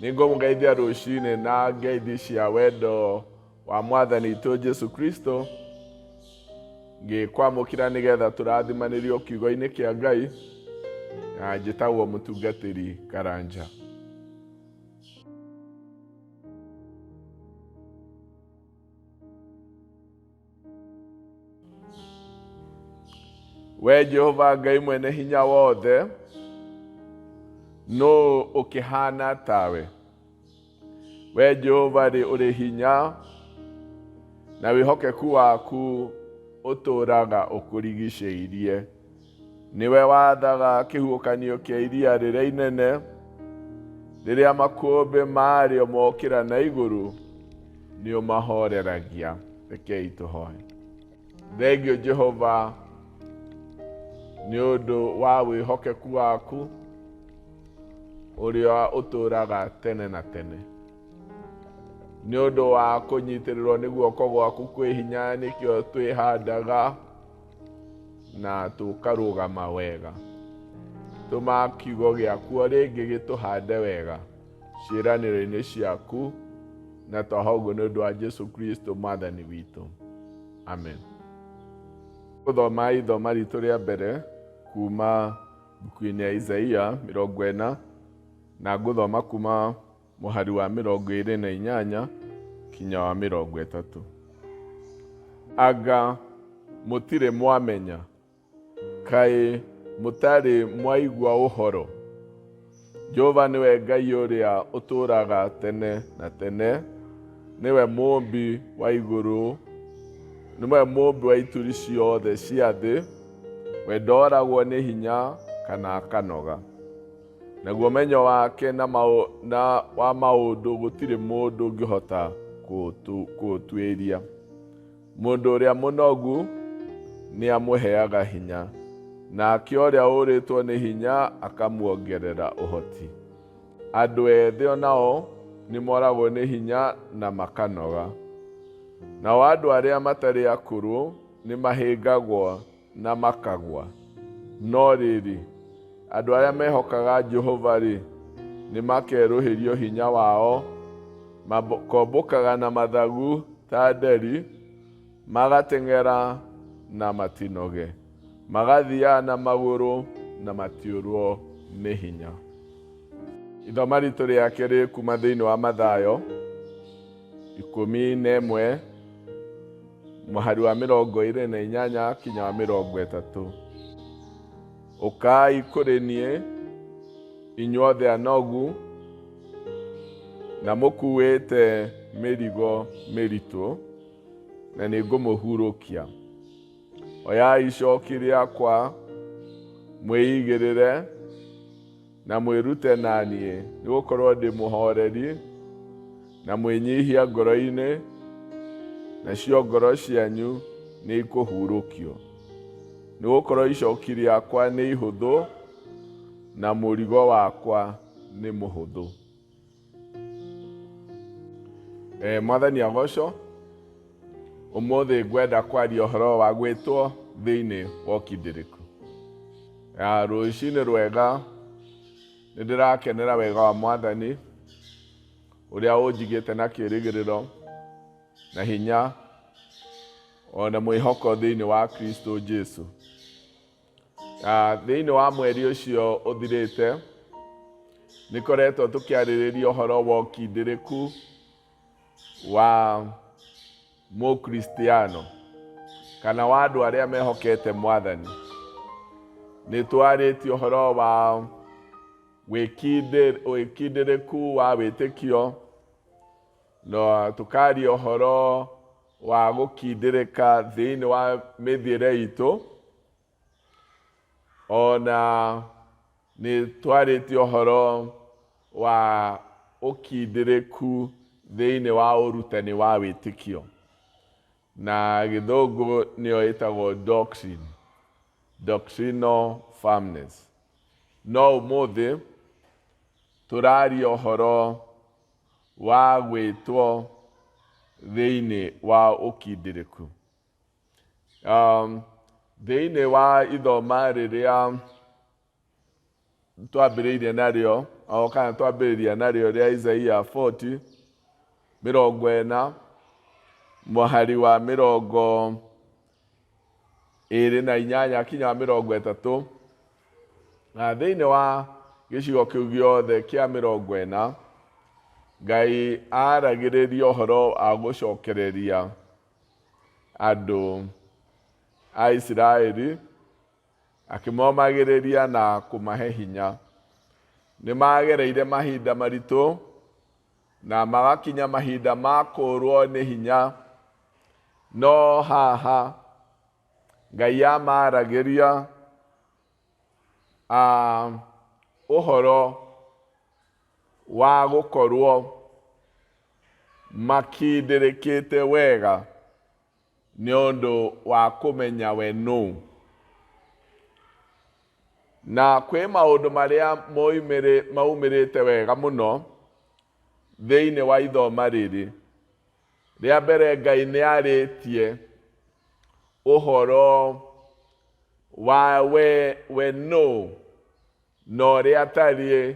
Nĩ ngũmũgeithia rũcinĩ na ngeithi cia wendo wa mwathani witũ Jesu Kristo, ngĩkwamũkĩra nĩgetha tũrathimanĩrio kiugo-inĩ kĩa Ngai, na njĩtagwo mũtungatĩri Karanja. We Jehova Ngai mwene hinya wothe, nũ ũkĩhana tawe? We Jehova rĩ ũrĩ hinya, na wĩhokeku waku ũtũũraga ũkũrigicĩirie. Nĩwe wathaga kĩhuhũkanio kĩa iria rĩrĩa inene, rĩrĩa makũmbĩ marĩo mokĩra na igũrũ, nĩ ũmahoreragia. Rekei tũhoe. Thengio Jehova nĩ ũndũ wa wĩhokeku waku ũrĩa ũtũũraga tene na tene. Nĩ ũndũ wa kũnyitĩrĩrwo nĩ guoko gwaku kwĩ hinya nĩkĩo twĩhandaga na tũkarũgama wega. Tũma kiugo gĩaku o rĩngĩ gĩtũhande wega ciĩranĩro-inĩ ciaku, na twahoya ũguo nĩ ũndũ wa Jesu Kristo mwathani witũ. Amen. Gũthoma ithoma ritũ rĩa mbere kuma mbuku-inĩ ya Isaia 40, na ngũthoma kuma mũhari wa 28 kinya wa 30. Anga mũtirĩ mwamenya, kaĩ mũtarĩ mwaigua ũhoro? Jehova nĩwe Ngai ũrĩa ũtũũraga tene na tene, nĩwe mũũmbi wa igũrũ, nĩwe mũũmbi wa ituri ciothe cia thĩ, we ndoragwo nĩ hinya kana akanoga. Naguo ũmenyo wake na wa maũndũ gũtirĩ mũndũ ũngĩhota kũũtuĩria. Mũndũ ũrĩa mũnogu nĩ amũheaga hinya, nake ũrĩa ũrĩtwo nĩ hinya akamuongerera ũhoti. Andũ ethĩ o nao nĩ moragwo nĩ hinya na makanoga, nao andũ arĩa matarĩ akũrũ nĩ mahĩngagwo na makagwa. No rĩrĩ, andũ arĩa mehokaga Jehova-rĩ, nĩ makerũhĩrio hinya wao, makombũkaga na mathagu ta nderi, magateng'era na matinoge, magathiaga na magũrũ na matiũrwo nĩ hinya. Ithoma ritũ rĩa kerĩ kuma thĩinĩ wa Mathayo 11 mũhari wa 28 kinya wa 30. Ũkai kũrĩ niĩ inyuothe anogu na mũkuĩte mĩrigo mĩritũ, na nĩ ngũmũhurũkia. Oyai icoki rĩakwa mwĩigĩrĩre na mwĩrute na niĩ, nĩ gũkorwo ndĩ mũhoreri na mwĩnyihia ngoro-inĩ, nacio ngoro cianyu nĩ ikũhurũkio. Nĩ gũkorwo icoki rĩakwa nĩ ihũthũ na mũrigo wakwa nĩ mũhũthũ. Mwathani agocwo. Ũmũthĩ ngwenda kwaria ũhoro wa gwĩtwo thĩinĩ wa ũkindĩrĩku. Rũcinĩ rwega, nĩ ndĩrakenera wega wa mwathani ũrĩa ũnjigĩte na kĩĩrĩgĩrĩro na hinya ona mwĩhoko thĩinĩ wa Kristo Jesu. Thĩinĩ wa mweri ũcio ũthirĩte, nĩ koretwo tũkĩarĩrĩria ũhoro wa ũkindĩrĩku wa Mũkristiano kana wa andũ arĩa mehokete mwathani. Nĩ twarĩtie ũhoro wa wĩkindĩrĩku wa wĩtĩkio, na tũkaria ũhoro wa gũkindĩrĩka thĩinĩ wa mĩthiĩre itũ, ona nĩ twarĩtie ũhoro wa ũkindĩrĩku thĩinĩ wa ũrutani wa wĩtĩkio, na gĩthũngũ nĩyo ĩtagwo doctrine, doctrinal firmness. No ũmũthĩ tũraria ũhoro wa gwĩtwo thĩinĩ wa ũkindĩrĩku. Thĩinĩ wa ithoma rĩrĩa Twambĩrĩirie narĩo o kana twambĩrĩria narĩo rĩa Isaia 40 40 mũhari wa 28 kinya wa 30, na thĩinĩ wa gĩcigo kĩu gĩothe kĩa 40 Ngai aragĩrĩria ũhoro wa gũcokereria andũ a Isiraeli, akĩmomagĩrĩria na kũmahe hinya. Nĩ magereire mahinda maritũ na magakinya mahinda ma kũũrwo nĩ hinya, no haha Ngai amaragĩria ũhoro wa gũkorwo makindĩrĩkĩte wega nĩ ũndũ wa kũmenya we nũ. Na kwĩ maũndũ marĩa maumĩrĩte wega mũno thĩinĩ wa ithoma rĩrĩ. Rĩa mbere, Ngai nĩ arĩtie ũhoro wa we nũ na ũrĩa atariĩ,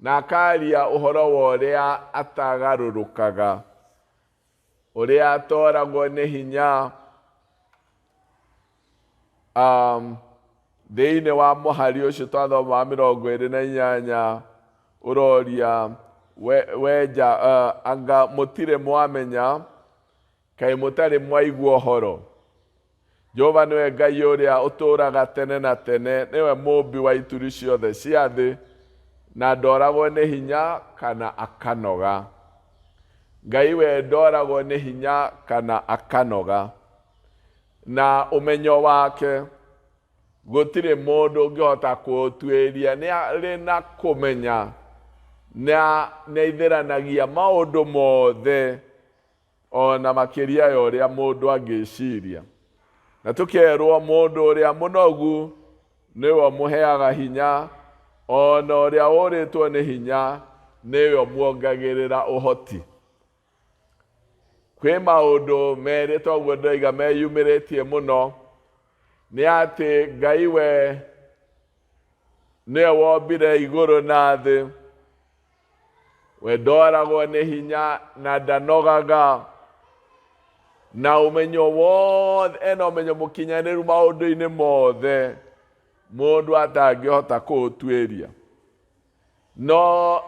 na akaria ũhoro wa ũrĩa atagarũrũkaga, ũrĩa atoragwo nĩ hinya. Thĩinĩ wa mũhari ũcio twathoma wa 28 ũroria wenja anga mũtirĩ mwamenya, kaĩ mũtarĩ mwaigua ũhoro. Jehova nĩwe Ngai ũrĩa ũtũũraga tene na tene, nĩwe mũũmbi wa ituri ciothe cia thĩ, na ndoragwo nĩ hinya kana akanoga. Ngai we ndoragwo nĩ hinya kana akanoga. Na ũmenyo wake gũtirĩ mũndũ ũngĩhota kũũtuĩria, nĩ arĩ na kũmenya, na nĩaithĩranagia maũndũ mothe ona makĩria ya ũrĩa mũndũ angĩciria. Na tũkerwo mũndũ ũrĩa mũnogu nĩwe ũmũheaga hinya, ona ũrĩa ũrĩtwo nĩ hinya nĩwe ũmuongagĩrĩra ũhoti. Kwĩ maũndũ merĩ toguo ndĩroiga meyumĩrĩtie mũno, nĩ atĩ Ngai we nĩwe wombire igũrũ na thĩ, we ndoragwo nĩ hinya na ndanogaga, na ũmenyo wothe, ena ũmenyo mũkinyanĩru maũndũ-inĩ mothe mũndũ atangĩhota kũũtuĩria. No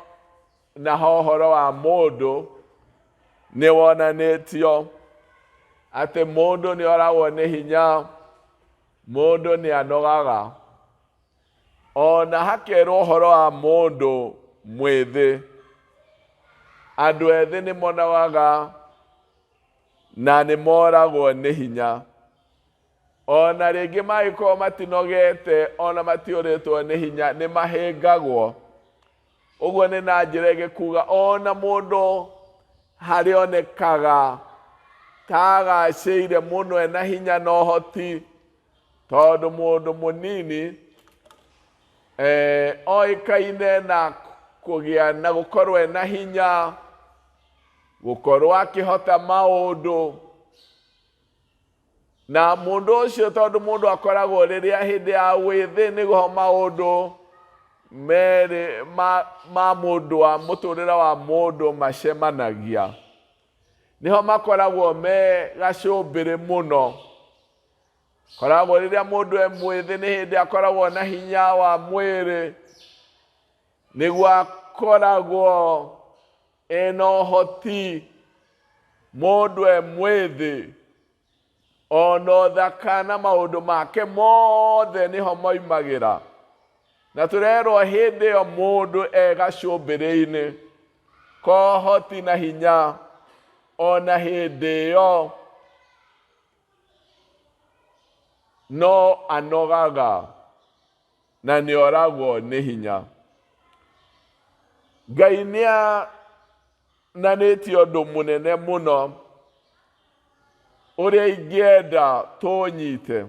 naho ũhoro wa mũndũ nĩ wonanĩtio atĩ mũndũ nĩ oragwo nĩ hinya, mũndũ nĩ anogaga. Ona hakerwo ũhoro wa mũndũ mwĩthĩ, andũ ethĩ nĩ monogaga na nĩ moragwo nĩ hinya. Ona rĩngĩ mangĩkorwo matinogete, ona matiũrĩtwo nĩ hinya, nĩ mahĩngagwo. Ũguo nĩ na njĩra ĩngĩ kuga ona mũndũ harĩonekaga ta agacĩire mũno ena hinya na ũhoti, tondũ mũndũ mũnini oĩkaine na kũgĩa na gũkorwo ena hinya, gũkorwo akĩhota maũndũ. Na mũndũ ũcio, tondũ mũndũ akoragwo rĩrĩa hĩndĩ ya wĩthĩ nĩguo maũndũ merĩ ma mũndũ wa mũtũrĩre wa mũndũ macemanagia, nĩho makoragwo me gacũmbĩrĩ mũno. Koragwo rĩrĩa mũndũ e mwĩthĩ nĩ hĩndĩ akoragwo na hinya wa mwĩrĩ, nĩguo akoragwo ena ũhoti. Mũndũ e mwĩthĩ ona ũthaka na maũndũ make mothe nĩho moimagĩra. Na tũrerwo hĩndĩ ĩyo mũndũ e gacũmbĩrĩ-inĩ kohoti na hinya, ona hĩndĩ ĩyo no anogaga na nĩ oragwo nĩ hinya. Ngai nĩ onanĩtie ũndũ mũnene mũno ũrĩa ingĩenda tũnyite,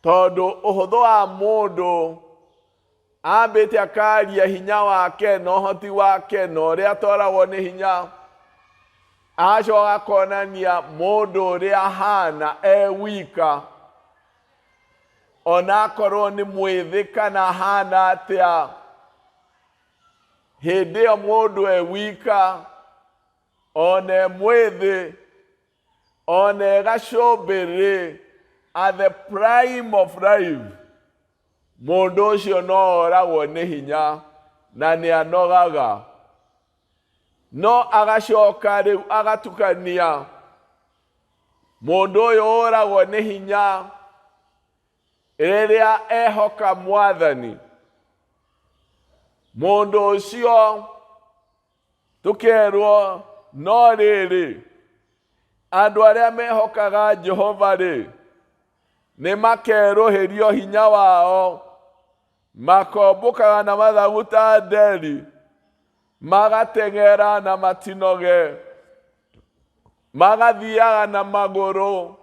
tondũ ũhũthũ wa mũndũ ambĩte akaria hinya wake na ũhoti wake na ũrĩa atoragwo nĩ hinya, acoka akonania mũndũ ũrĩa ahana e wika. Onakorwo nĩ mwĩthĩ kana ahana atĩa, hĩndĩ ĩyo mũndũ e wika, ona e mwĩthĩ, ona e gacũmbĩrĩ, at the prime of life, mũndũ ũcio no oragwo nĩ hinya na nĩ anogaga. No agacoka rĩu agatukania mũndũ ũyũ ũragwo nĩ hinya rĩrĩa ehoka Mwathani. Mũndũ ũcio tũkerwo no rĩrĩ, andũ arĩa mehokaga Jehova-rĩ, nĩ makerũhĩrio hinya wao, makombũkaga na mathagu ta nderi, magateng'era na matinoge, magathiaga na magũrũ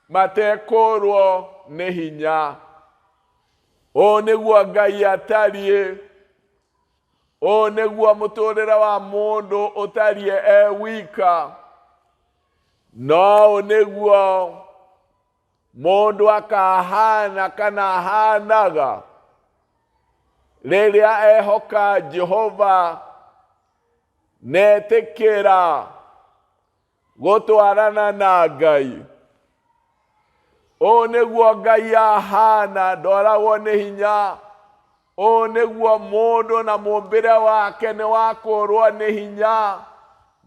matekũrwo nĩ hinya. Ũũ nĩguo Ngai atariĩ. Ũũ nĩguo mũtũrĩre wa mũndũ ũtariĩ e wika. No ũũ nĩguo mũndũ akahana kana ahanaga rĩrĩa ehoka Jehova na etĩkĩra gũtwarana na Ngai. Ũũ nĩguo Ngai ahana, ndoragwo nĩ hinya. Ũũ nĩguo mũndũ na mũmbĩre wake nĩ wa kũrwo nĩ hinya.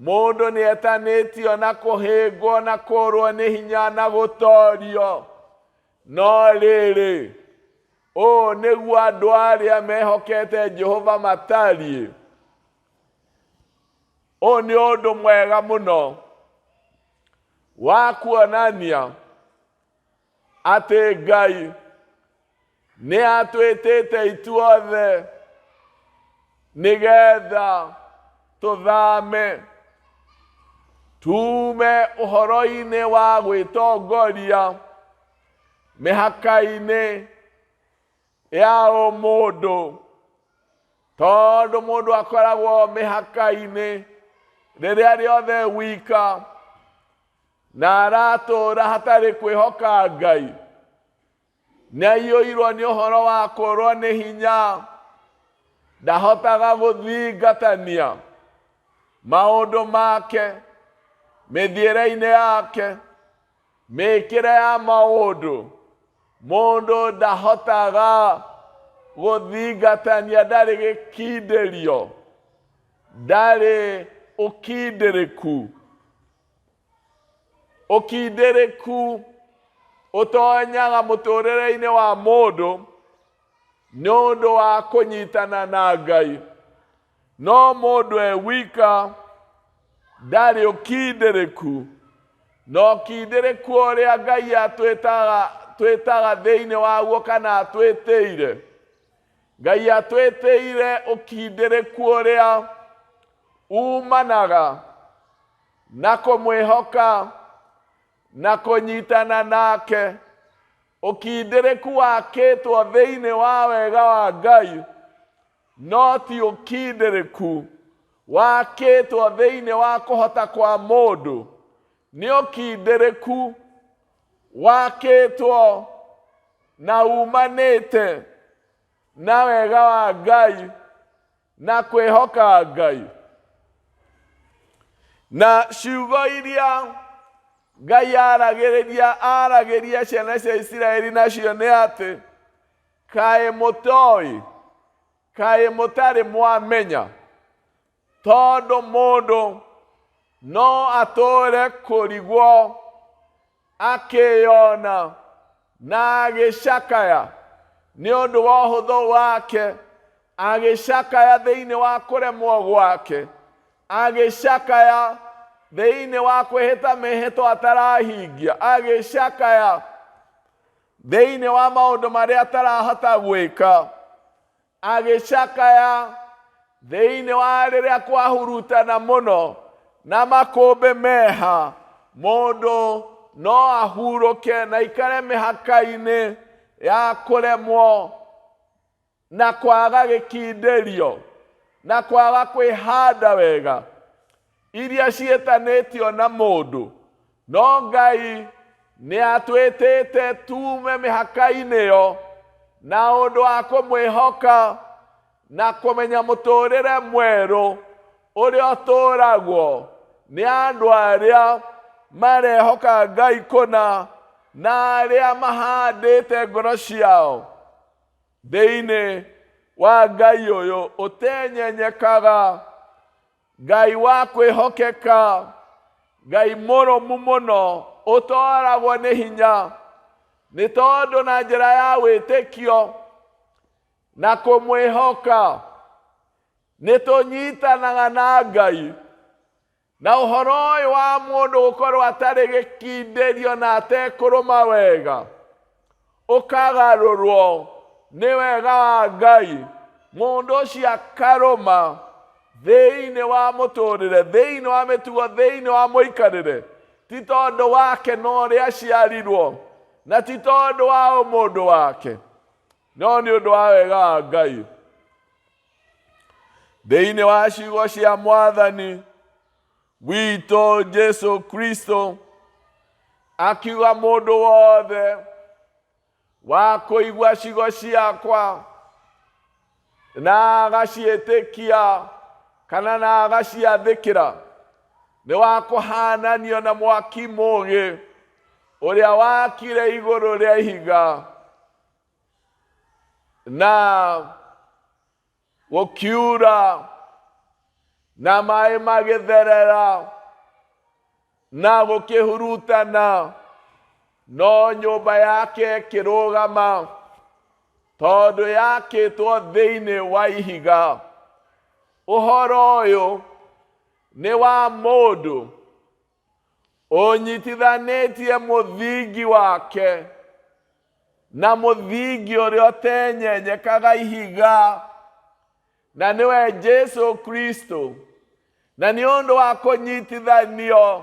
Mũndũ nĩ etanĩtio na kũhĩngwo na kũrwo nĩ hinya na gũtorio. No rĩrĩ, ũũ nĩguo andũ arĩa mehokete Jehova matariĩ. Ũũ nĩ ũndũ mwega mũno wa kuonania atĩ Ngai nĩ atwĩtĩte ithuothe nĩgetha tũthame tume ũhoro-inĩ wa gwĩtongoria mĩhaka-inĩ ya ũmũndũ, tondũ mũndũ akoragwo mĩhaka-inĩ rĩrĩa rĩothe wika na aratũra hatarĩ kwĩhoka Ngai, nĩ aiyũirwo nĩ ũhoro wa kũrwo nĩ hinya, ndahotaga gũthingatania maũndũ make, mĩthiĩre-inĩ yake, mĩkĩre ya maũndũ. Mũndũ ndahotaga gũthingatania, ndarĩ gĩkindĩrio, ndarĩ ũkindĩrĩku. Ũkindĩrĩku ũtonyaga mũtũrĩre-inĩ wa mũndũ nĩ ũndũ wa kũnyitana na Ngai. No mũndũ e wika ndarĩ ũkindĩrĩku. Na ũkindĩrĩku ũrĩa Ngai atwĩtaga twĩtaga thĩinĩ waguo kana atwĩtĩire. Ngai atwĩtĩire ũkindĩrĩku ũrĩa umanaga na kũmwĩhoka na kũnyitana nake. Ũkindĩrĩku wakĩtwo thĩinĩ wa wega wa Ngai, no ti ũkindĩrĩku wakĩtwo thĩinĩ wa kũhota kwa mũndũ. Nĩ ũkindĩrĩku wakĩtwo na umanĩte na wega wa Ngai na kwĩhoka Ngai. Na ciugo iria Ngai aragĩrĩria aragĩria ciana cia Isiraeli nacio nĩ atĩ, kaĩ mũtoĩ, kaĩ mũtarĩ mwamenya, tondũ mũndũ no atũre kũrigwo akĩyona na agĩcakaya nĩ ũndũ wa ũhũthũ wake, agĩcakaya thĩinĩ wa kũremwo gwake, agĩcakaya thĩinĩ wa kwĩhĩta mĩhĩtwa atarahingia, agĩcakaya thĩinĩ wa maũndũ marĩa atarahota gwĩka, agĩcakaya thĩinĩ wa rĩrĩa kwahurutana mũno na makũmbĩ meha. Mũndũ no ahurũke na ikare mĩhaka-inĩ ya kũremwo na kwaga gĩkindĩrio na kwaga kwĩhanda wega iria ciĩtanĩtio na mũndũ. No Ngai Nĩ atwĩtĩte tume mĩhaka-inĩ ĩyo na ũndũ wa kũmwĩhoka na kũmenya mũtũrĩre mwerũ ũrĩa ũtũragwo nĩ andũ arĩa marehoka Ngai kũna na arĩa mahandĩte ngoro ciao thĩinĩ wa Ngai ũyũ ũtenyenyekaga, Ngai wa kwĩhokeka, Ngai mũrũmu mũno ũtoragwo nĩ hinya, nĩ tondũ na njĩra ya wĩtĩkio na kũmwĩhoka nĩ tũnyitanaga na Ngai. Na ũhoro ũyũ wa mũndũ gũkorwo atarĩ gĩkindĩrio na atekũrũma wega ũkagarũrwo nĩ wega wa Ngai, mũndũ ũcio akarũma thĩinĩ wa mũtũrĩre, thĩinĩ wa mĩtugo, thĩinĩ wa mũikarĩre, ti tondũ wake no ũrĩa aciarirwo, na ti tondũ wa ũmũndũ wake, no nĩ ũndũ wa wega wa Ngai. Thĩinĩ wa ciugo cia Mwathani witũ Jesu Kristo, akiuga mũndũ wothe wa kũigua ciugo ciakwa na agaciĩtĩkia kana na agaciathĩkĩra nĩ wa kũhananio na mwaki mũũgĩ ũrĩa wakire igũrũ rĩa ihiga na gũkiura na maĩ magĩtherera na gũkĩhurutana, no nyũmba yake ĩkĩrũgama tondũ yakĩtwo thĩinĩ wa ihiga. Ũhoro ũyũ nĩ wa mũndũ ũnyitithanĩtie mũthingi wake na mũthingi ũrĩa ũtenyenyekaga ihiga, na nĩwe Jesu Kristo. Na nĩ ũndũ wa kũnyitithanio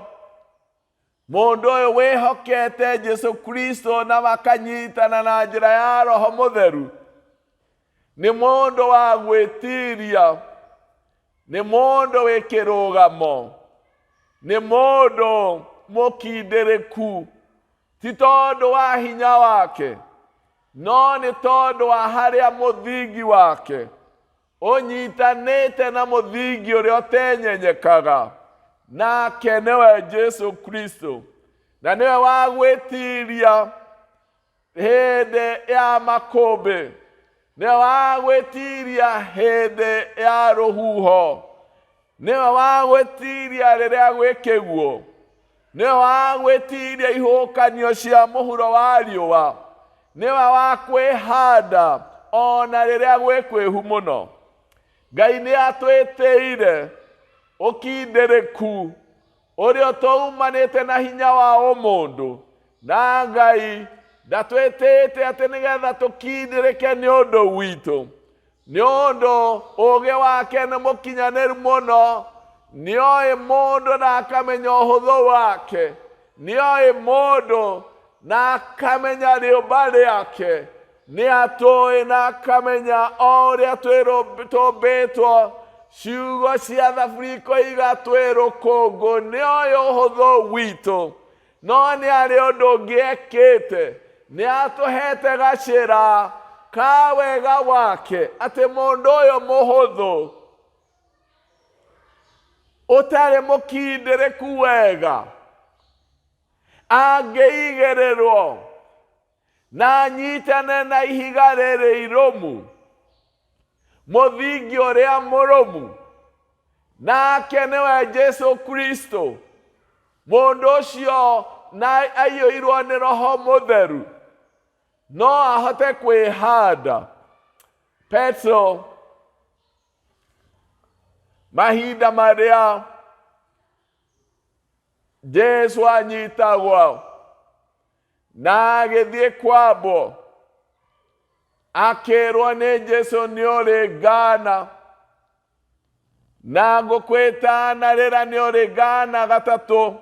mũndũ ũyũ wĩhokete Jesu Kristo na makanyitana na njĩra ya Roho Mũtheru, nĩ mũndũ wa gwĩtiria, nĩ mũndũ wĩ kĩrũgamo, nĩ mũndũ mũkindĩrĩku, ti tondũ wa hinya wake, no nĩ tondũ wa harĩa mũthingi wake ũnyitanĩte na mũthingi ũrĩa ũtenyenyekaga, nake nĩwe Jesu Kristo, na nĩwe wa gwĩtiria hĩndĩ ya makũmbĩ, nĩwe wa gwĩtiria hĩndĩ ya rũhuho, nĩwe wa gwĩtiria rĩrĩa gwĩ kĩguũ, nĩwe wa gwĩtiria ihũkanio cia mũhuro wa riũa, nĩwe wa kwĩhanda ona rĩrĩa gwĩ kwĩhu mũno. Ngai nĩ atwĩtĩire ũkindĩrĩku ũrĩa ũtoumanĩte na hinya wa ũmũndũ, na Ngai ndatwĩtĩte atĩ nĩgetha tũkindĩrĩke nĩ ũndũ witũ, nĩ ũndũ ũũgĩ wake nĩ mũkinyanĩru mũno. Nĩoĩ mũndũ na akamenya ũhũthũ wake, nĩoĩ mũndũ na akamenya rĩũmba rĩake, nĩ atũĩ na akamenya o ũrĩa tũmbĩtwo. Ciugo cia Thaburi ikoiga twĩ rũkũngũ, nĩoĩ ũhũthũ witũ, no nĩ arĩ ũndũ ũngĩ ekĩte, nĩ atũhete gacĩra ka wega wake, atĩ mũndũ ũyũ mũhũthũ ũtarĩ mũkindĩrĩku wega angĩigĩrĩrwo na anyitane na ihiga rĩrĩ irũmu, mũthingi ũrĩa mũrũmu, nake nĩwe Jesu Kristo, mũndũ ũcio na aiyũirwo nĩ Roho Mũtheru no ahote kwĩhanda. Petro mahinda marĩa Jesu anyitagwo na agĩthiĩ kwambwo, akĩrwo nĩ Jesu nĩ ũrĩ ngana, na ngũkwĩtanarĩra nĩ ũrĩ ngana gatatũ.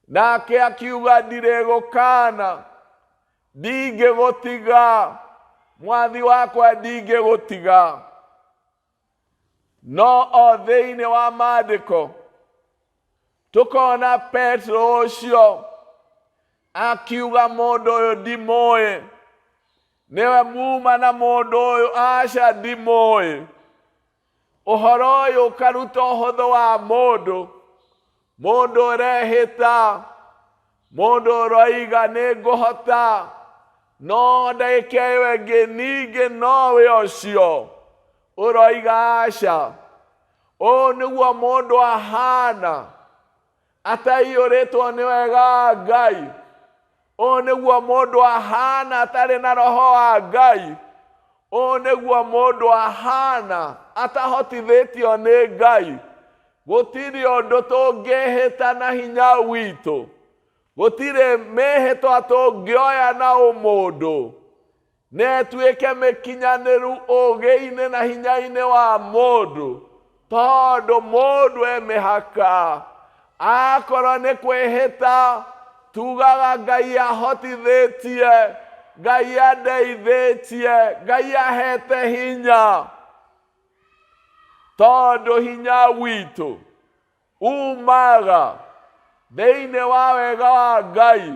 Nake akiuga ndirĩgũkana, ndingĩgũtiga, mwathi wakwa ndingĩgũtiga. No o thĩinĩ wa maandĩko tũkona Petro ũcio. Akiuga mũndũ ũyũ ndimũĩ, nĩwe muma na mũndũ ũyũ, aca ndimũĩ. Ũhoro ũyũ ũkaruta ũhũthũ wa mũndũ, mũndũ ũrehĩta, mũndũ ũroiga nĩ ngũhota, no ndagĩka ĩyo ĩngĩ ningĩ nowe ũcio ũroiga aca. Ũũ nĩguo mũndũ ahana ataiyũrĩtwo nĩ wega wa Ngai. Ũũ nĩguo mũndũ ahana atarĩ na roho wa Ngai. Ũũ nĩguo mũndũ ahana atahotithĩtio nĩ Ngai. Gũtirĩ ũndũ tũngĩhĩta na hinya witũ, gũtirĩ mĩhĩtwa tũngĩoya na ũmũndũ na ĩtuĩke mĩkinyanĩru ũũgĩ-inĩ na hinya-inĩ wa mũndũ, tondũ mũndũ e mĩhaka. Akorwo nĩ kwĩhĩta, tugaga Ngai ahotithĩtie, Ngai andeithĩtie, Ngai ahete hinya, tondũ hinya witũ umaga thĩinĩ wa wega wa Ngai.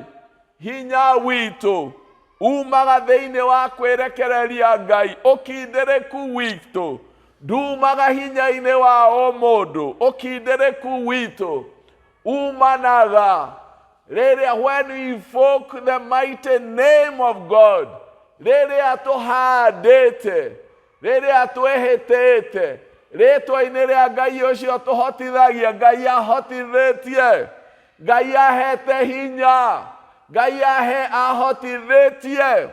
Hinya witũ umaga thĩinĩ wa kwĩrekereria Ngai. Ũkindĩrĩku witũ ndumaga hinya-inĩ wa ũmũndũ. Ũkindĩrĩku witũ umanaga rĩrĩa, when we invoke the mighty name of God, rĩrĩa tũhandĩte, rĩrĩa twĩhĩtĩte rĩtwa-inĩ rĩa Ngai ũcio tũhotithagia. Ngai ahotithĩtie, Ngai ahete hinya, Ngai ahe ahotithĩtie,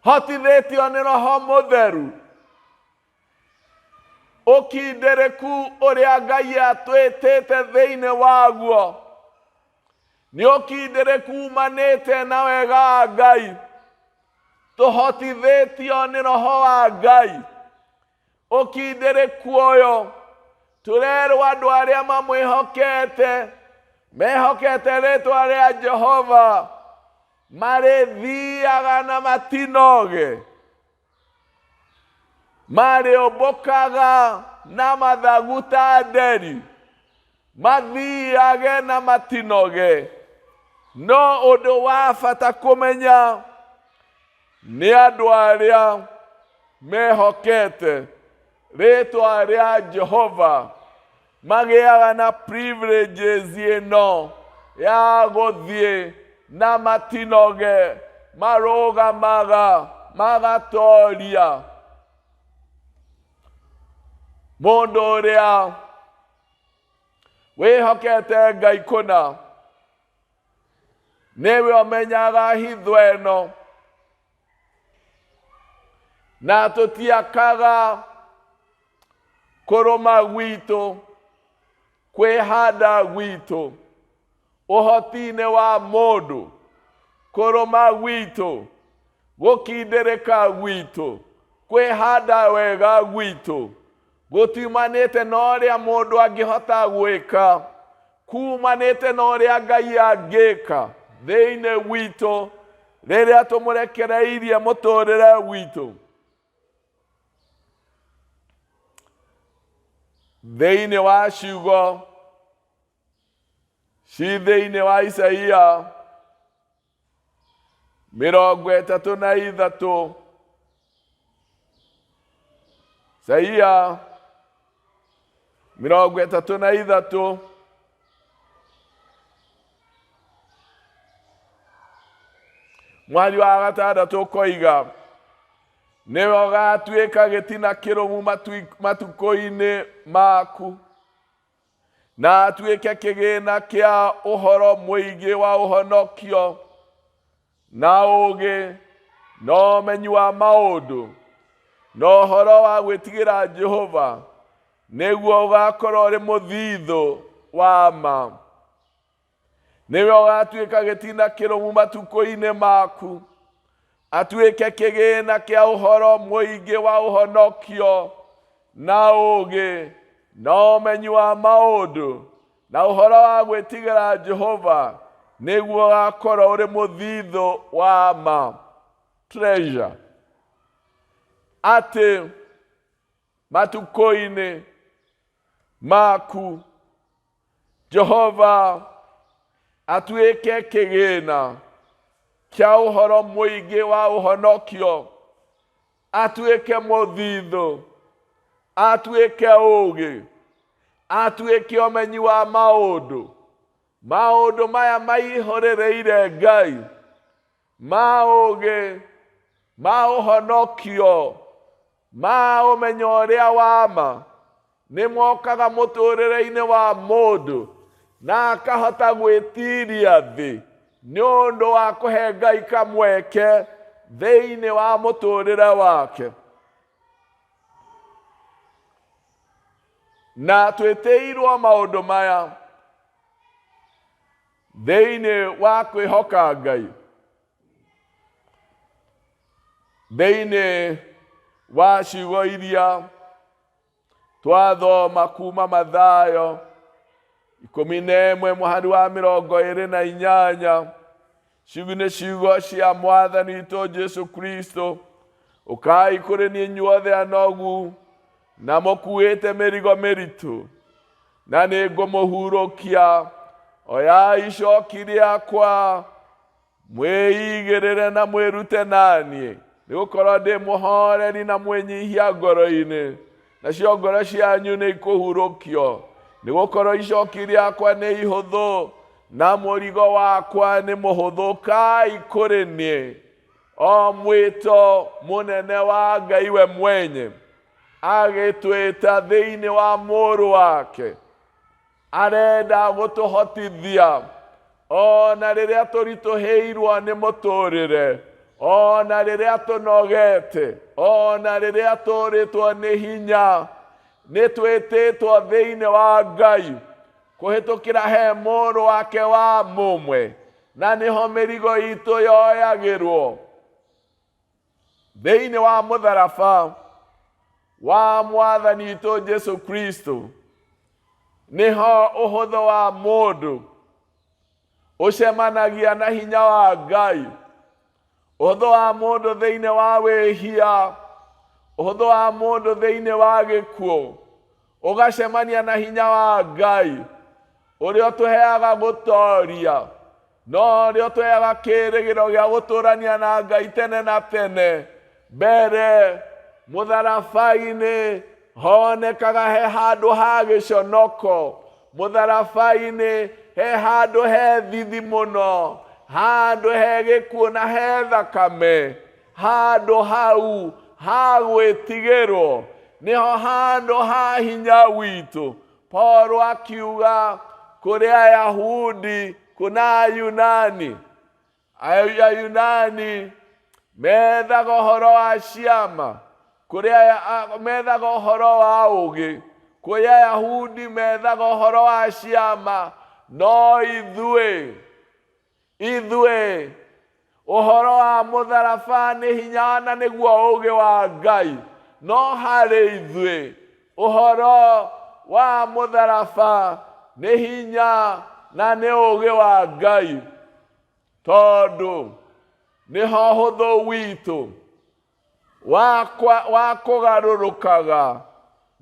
hotithĩtio nĩ Roho Mũtheru. Ũkindĩrĩku ũrĩa Ngai atwĩtĩte thĩinĩ waguo nĩ ũkindĩrĩku umanĩte na wega wa Ngai, tũhotithĩtio nĩ Roho wa Ngai. Ũkindĩrĩku ũyũ tũrerwo andũ arĩa mamwĩhokete, mehokete rĩtwa rĩa Jehova, marĩthiaga na matinoge, marĩũmbũkaga na mathagu ta nderi, mathiage na matinoge. No ũndũ wa bata kũmenya nĩ andũ arĩa mehokete rĩtwa rĩa Jehova magĩaga na privileges ĩno ya gũthiĩ na matinoge, marũgamaga magatoria. Mũndũ ũrĩa wĩhokete Ngai kũna nĩwe ũmenyaga hitho ĩno, na tũtiakaga kũrũma gwitũ, kwĩhanda gwitũ ũhoti-inĩ wa mũndũ, kũrũma gwitũ, gũkindĩrĩka gwitũ, kwĩhanda wega gwitũ gũtiumanĩte na ũrĩa mũndũ angĩhota gwĩka, kumanĩte na ũrĩa Ngai angĩka thĩinĩ witũ rĩrĩa tũmũrekereirie mũtũrĩre witũ. Thĩinĩ wa ciugo ci thĩinĩ wa Isaia 33, Isaia 33, mwari wa gatandatũ ũkoiga, nĩwe ũgatuĩka gĩtina kĩrũmu matukũ-inĩ maku, na atuĩke kĩgĩna kĩa ũhoro mũingĩ wa ũhonokio na ũũgĩ na ũmenyi wa maũndũ na ũhoro wa gwĩtigĩra Jehova, nĩguo ũgakorwo ũrĩ mũthithũ wa ma. Nĩwe ũgatuĩka gĩtina kĩrũmu matukũ-inĩ maku, atuĩke kĩgĩna kĩa ũhoro mũingĩ wa ũhonokio na ũũgĩ na ũmenyi wa maũndũ na ũhoro wa gwĩtigĩra Jehova, nĩguo ũgakorwo ũrĩ mũthithũ wa ma, treasure. Atĩ matukũ-inĩ maku Jehova Atuĩke kĩgĩna kĩa ũhoro mũingĩ wa ũhonokio, atuĩke mũthithũ, atuĩke ũũgĩ, atuĩke ũmenyi wa maũndũ. Maũndũ maya maihũrĩrĩire Ngai, ma ũũgĩ, ma ũhonokio, ma ũmenyo ũrĩa wa ma, nĩ mokaga mũtũrĩre-inĩ wa mũndũ na akahota gwĩtiria thĩ nĩ ũndũ wa kũhe Ngai kamweke thĩinĩ wa mũtũrĩre wake. Na twĩtĩirwo maũndũ maya thĩinĩ wa kwĩhoka Ngai, thĩinĩ wa ciugo iria twathoma kuma Mathayo 11 mũhari wa 28. Ciugo nĩ ciugo cia Mwathani witũ Jesu Kristo: "Ũkai kũrĩ niĩ inyuothe anogu na mũkuĩte mĩrigo mĩritũ, na nĩ ngũmũhurũkia. Oyai icoki rĩakwa mwĩigĩrĩre na mwĩrute naniĩ, nĩ gũkorwo ndĩ mũhoreri na mwĩnyihia ngoro-inĩ, nacio ngoro cianyu nĩ ikũhurũkio, nĩ gũkorwo icoki rĩakwa nĩ ihũthũ na mũrigo wakwa nĩ mũhũthũ. Kai kũrĩ niĩ." O mwĩto mũnene wa Ngai we mwenye agĩtwĩta thĩinĩ wa mũrũ wake, arenda gũtũhotithia ona rĩrĩa tũritũhĩirwo nĩ mũtũrĩre, ona rĩrĩa tũnogete, ona rĩrĩa tũrĩtwo nĩ hinya. Nĩ twĩtĩtwo thĩinĩ wa Ngai kũhĩtũkĩra he mũrũ wake wa mũmwe, na nĩho mĩrigo itũ yoyagĩrwo thĩinĩ wa mũtharaba wa Mwathani witũ Jesu Kristo. Nĩho ũhũthũ wa mũndũ ũcemanagia na hinya wa Ngai. Ũhũthũ wa mũndũ thĩinĩ wa wĩhia, ũhũthũ wa mũndũ thĩinĩ wa gĩkuũ ũgacemania na hinya wa Ngai ũrĩa ũtũheaga gũtoria, no ũrĩa ũtũheaga kĩĩrĩgĩrĩro gĩa gũtũrania na Ngai tene na tene. Mbere mũtharaba-inĩ honekaga he handũ ha gĩconoko, mũtharaba-inĩ he handũ he thithi mũno, handũ he gĩkuũ na he thakame, handũ hau ha gwĩtigĩrwo nĩho handũ ha hinya witũ. Paulo akiuga kũrĩ Ayahudi kuna Ayunani, Ayunani methaga ũhoro wa ciama, kũrĩ methaga ũhoro wa ũũgĩ, kũrĩ Ayahudi methaga ũhoro wa ciama, no ithuĩ ũhoro wa mũtharaba nĩ hinya na nĩguo ũũgĩ wa Ngai. No harĩ ithuĩ ũhoro wa mũtharaba nĩ hinya na nĩ ũũgĩ wa Ngai, tondũ nĩho ũhũthũ witũ wa kũgarũrũkaga,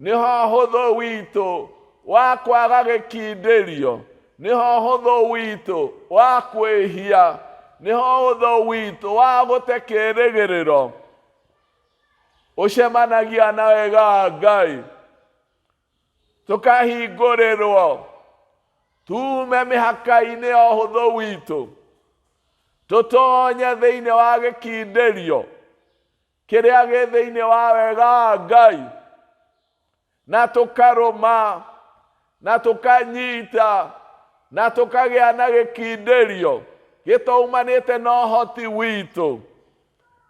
nĩho ũhũthũ witũ wa kwaga gĩkindĩrio, nĩho ũhũthũ witũ wa kwĩhia, nĩho ũhũthũ witũ wa gũte kĩĩrĩgĩrĩro ũcemanagia na wega wa Ngai, tũkahingũrĩrwo tume mĩhaka-inĩ ya ũhũthũ witũ, tũtonye thĩinĩ wa gĩkindĩrio kĩrĩa gĩ thĩinĩ wa wega wa Ngai, na tũkarũma na tũkanyita na tũkagĩa na gĩkindĩrio gĩtaumanĩte na ũhoti witũ,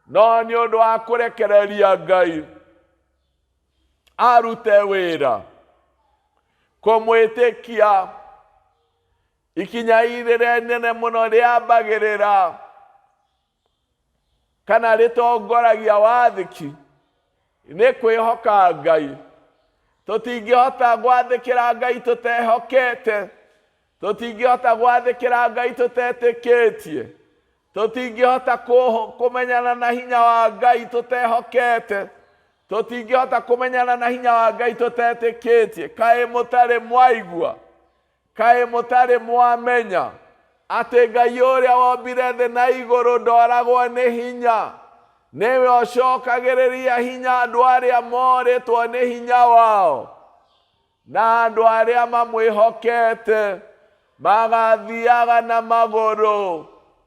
no nĩ ũndũ wa kũrekereria Ngai arute wĩra, kũmwĩtĩkia. Ikinya rĩrĩa inene mũno rĩambagĩrĩra kana rĩtongoragia wathĩki nĩ kwĩhoka Ngai. Tũtingĩhota gwathĩkĩra Ngai tũtehokete, tũtingĩhota gwathĩkĩra Ngai tũtetĩkĩtie, tũtingĩhota kũmenyana na hinya wa Ngai tũtehokete, tũtingĩhota kũmenyana na hinya wa Ngai tũtetĩkĩtie. Kaĩ mũtarĩ mwaigua? Kaĩ mũtarĩ mwamenya? Atĩ Ngai ũrĩa wombire thĩ na igũrũ ndoragwo nĩ hinya. Nĩwe ũcokagĩrĩria hinya andũ arĩa morĩtwo nĩ hinya wao. Na andũ arĩa mamwĩhokete magathiaga na magũrũ,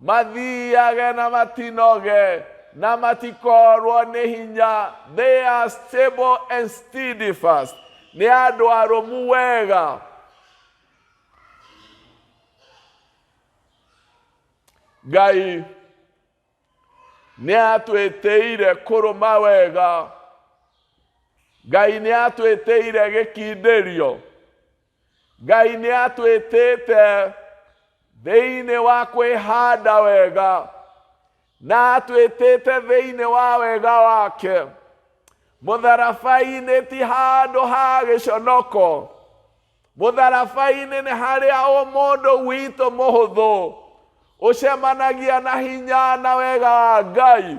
mathiage na matinoge, na matikorwo nĩ hinya. They are stable and steadfast. Nĩ andũ arũmu wega. Ngai nĩ atwĩtĩire kũrũma wega. Ngai nĩ atwĩtĩire gĩkindĩrio. Ngai nĩ atwĩtĩte thĩinĩ wa kwĩhanda wega na atwĩtĩte thĩinĩ wa wega wake. Mũtharaba-inĩ ti handũ ha gĩconoko. Mũtharaba-inĩ nĩ harĩa ũmũndũ witũ mũhũthũ ũcemanagia na hinya na wega wa Ngai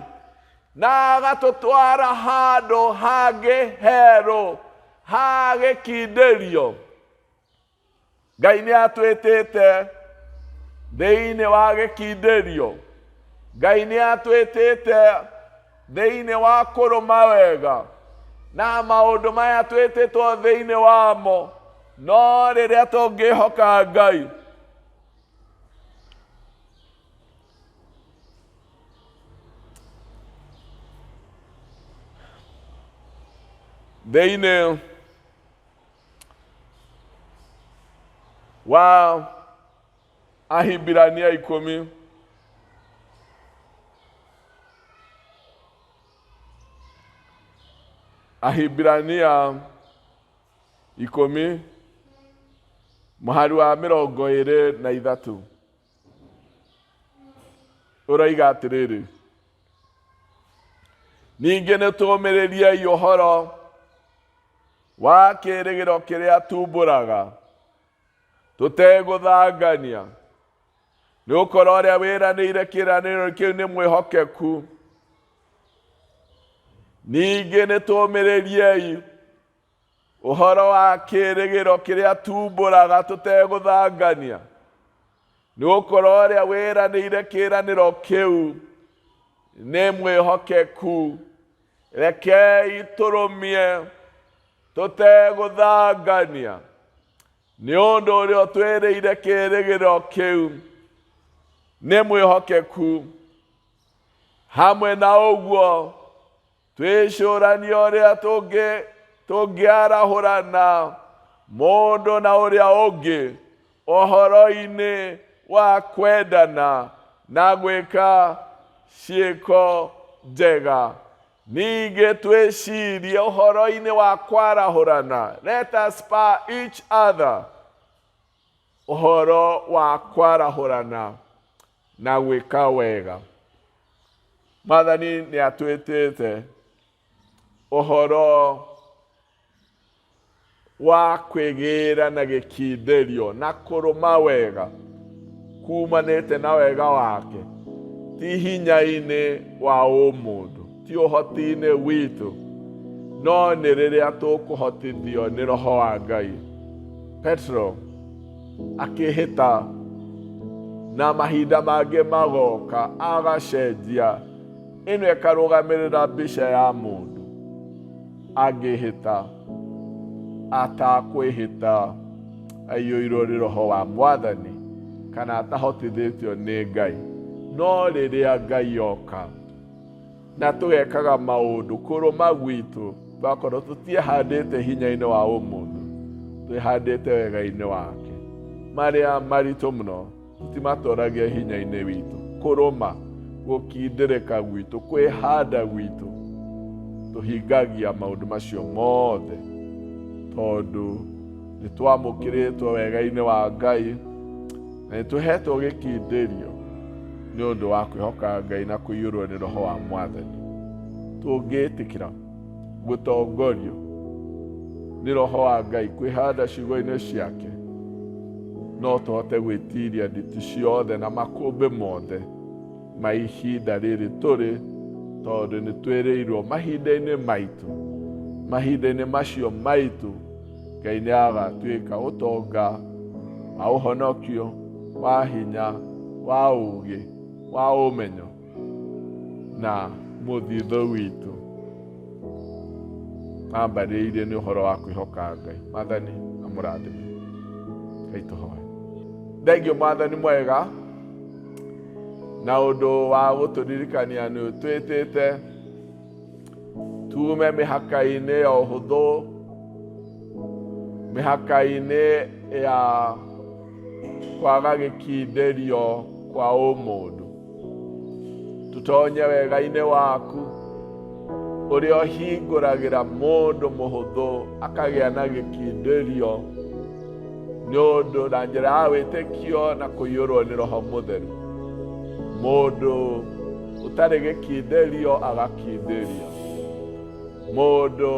na agatũtwara handũ hangĩ herũ ha gĩkindĩrio. Ngai nĩ atwĩtĩte thĩinĩ wa gĩkindĩrio. Ngai nĩ atwĩtĩte thĩinĩ wa kũrũma wega na maũndũ maya twĩtĩtwo thĩinĩ wamo no rĩrĩa tũngĩhoka Ngai. Thĩinĩ wa Ahibirania 10 Ahibirania 10 mũhari wa 23 ũroiga atĩrĩrĩ, ningĩ nĩ tũũmĩrĩriei ũhoro wa kĩĩrĩgĩrĩro kĩrĩa tumbũraga tũtegũthangania, nĩ gũkorwo ũrĩa wĩranĩire kĩĩranĩro kĩu nĩ mwĩhokeku. Ningĩ nĩ tũũmĩrĩriei ũhoro wa kĩĩrĩgĩrĩro kĩrĩa tumbũraga tũtegũthangania, nĩ gũkorwo ũrĩa wĩranĩire kĩĩranĩro kĩu nĩ mwĩhokeku. Rekei tũrũmie tũtegũthangania, nĩ ũndũ ũrĩa ũtwĩrĩire kĩĩrĩgĩrĩro kĩu nĩ mwĩhokeku. Hamwe na ũguo twĩcũranie ũrĩa tũngĩarahũrana mũndũ na ũrĩa ũngĩ ũhoro-inĩ wa kwendana na gwĩka ciĩko njega. Ningĩ twĩcirie ũhoro-inĩ wa kwarahũrana. Let us spur each other ũhoro wa kwarahũrana na gwĩka wega. Mwathani nĩ atwĩtĩte ũhoro wa kwĩgĩra na gĩkindĩrio na kũrũma wega kumanĩte na wega wake, ti hinya-inĩ wa ũmũndũ, ti ũhoti-inĩ witũ, no nĩ rĩrĩa tũkũhotithio nĩ Roho wa Ngai. Petro akĩhĩta na mahinda mangĩ magoka agacenjia ĩno ĩkarũgamĩrĩra mbica ya mũndũ angĩhĩta atakwĩhĩta aiyũirwo nĩ Roho wa Mwathani kana atahotithĩtio nĩ Ngai. No rĩrĩa Ngai oka na tũgekaga maũndũ kũrũma gwitũ, twakorwo tũtiĩhandĩte hinya-inĩ wa ũmũndũ, twĩhandĩte wega-inĩ wake. Marĩa maritũ mũno tũtimatoragia hinya-inĩ witũ. Kũrũma, gũkindĩrĩka gwitũ, kwĩhanda gwitũ, tũhingagia maũndũ macio mothe tondũ nĩ twamũkĩrĩtwo wega-inĩ wa Ngai na nĩ tũhetwo gĩkindĩrio nĩ ũndũ wa kwĩhoka Ngai na kũiyũrwo nĩ Roho wa Mwathani. Tũngĩtĩkĩra gũtongorio nĩ Roho wa Ngai kwĩhanda ciugo-inĩ ciake, no tũhote gwĩtiria nditi ciothe na makũmbĩ mothe ma ihinda rĩrĩ tũrĩ, tondũ nĩ twĩrĩirwo mahinda-inĩ maitũ, mahinda-inĩ macio maitũ, Ngai nĩ agatuĩka ũtonga wa ũhonokio wa hinya Wa ũũgĩ, wa ũmenyo na mũthithũ witũ ambarĩirie nĩ ũhoro wa kwĩhoka Ngai. Mwathani amũrathime. Ngai tũhoe. Thengio Mwathani mwega na ũndũ wa gũtũririkania nĩ ũtwĩtĩte tume mĩhaka-inĩ ya ũhũthũ, mĩhaka-inĩ ya kwaga gĩkindĩrio kwa ũmũndũ, tũtonye wega-inĩ waku ũrĩa ũhingũragĩra mũndũ mũhũthũ akagĩa na gĩkindĩrio nĩ ũndũ na njĩra ya wĩtĩkio na kũiyũrwo nĩ Roho Mũtheru. Mũndũ ũtarĩ gĩkindĩrio agakindĩrio, mũndũ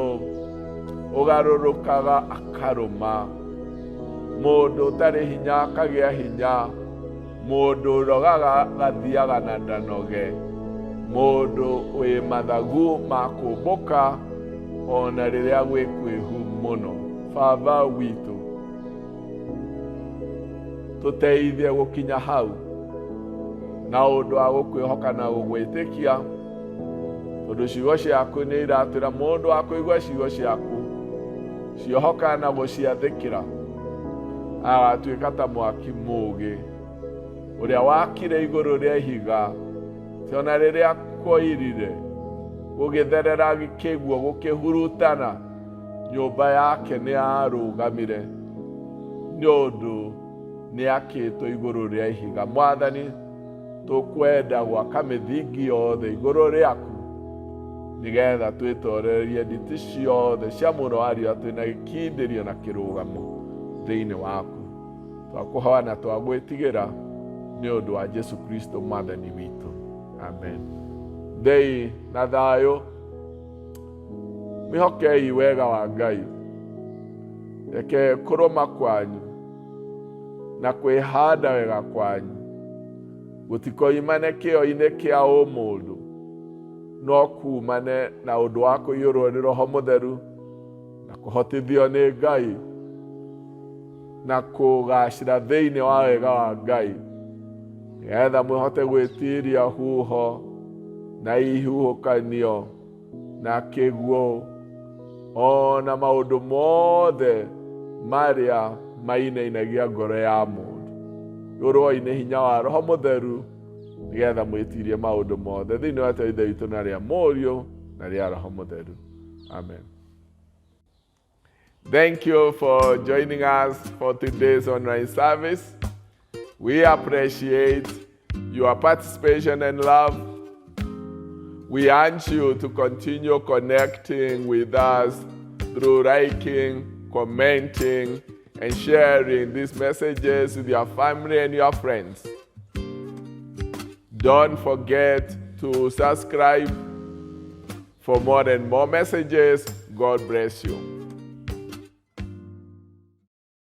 ũgarũrũkaga akarũma, mũndũ ũtarĩ hinya akagĩa hinya, mũndũ ũrogaga gathiaga na ndanoge, mũndũ wĩ mathagu ma kũmbũka ona rĩrĩa gwĩ kwĩhu mũno. Baba witũ, tũteithie gũkinya hau na ũndũ wa gũkwĩhoka na gũgwĩtĩkia, tondũ ciugo ciaku nĩ iratwĩra mũndũ wa kũigua ciugo ciaku ciohoka na gũciathĩkĩra agatuĩka ta mwaki mũũgĩ ũrĩa wakire igũrũ rĩa ihiga, ti ona rĩrĩa kwoirire gũgĩtherera kĩguo gũkĩhurutana, nyũmba yake nĩ yarũgamire nĩ ũndũ nĩ akĩtwo igũrũ rĩa ihiga. Mwathani, tũkwenda gwaka mĩthingi yothe igũrũ rĩaku nĩgetha twĩtorerie nditi ciothe cia mũno wa riũa twĩna gĩkindĩrio na kĩrũgamo thĩinĩ waku. Twakũhoya na twagwĩtigĩra nĩ ũndũ wa Jesu Kristo Mwathani witũ, amen. Thei na thayũ, mwĩhokei wega wa Ngai. Reke kũrũma kwanyu na kwĩhanda wega kwanyu gũtikoimane kĩo-inĩ kĩa ũmũndũ, no kumane na ũndũ wa kũiyũrwo nĩ Roho Mũtheru na kũhotithio nĩ Ngai na kũgacĩra thĩinĩ wa wega wa Ngai, nĩgetha mwĩhote gwĩtiria huho na ihuhũkanio na kĩguũ ona maũndũ mothe marĩa mainainagia ngoro ya mũndũ. Iyũrwoi nĩ hinya wa Roho Mũtheru nĩgetha mwĩtirie maũndũ mothe thĩinĩ wa Ithe witũ na rĩa Mũriũ na rĩa Roho Mũtheru, amen. Thank you for joining us for today's online service. We appreciate your participation and love. We urge you to continue connecting with us through liking, commenting, and sharing these messages with your family and your friends. Don't forget to subscribe for more and more messages. God bless you.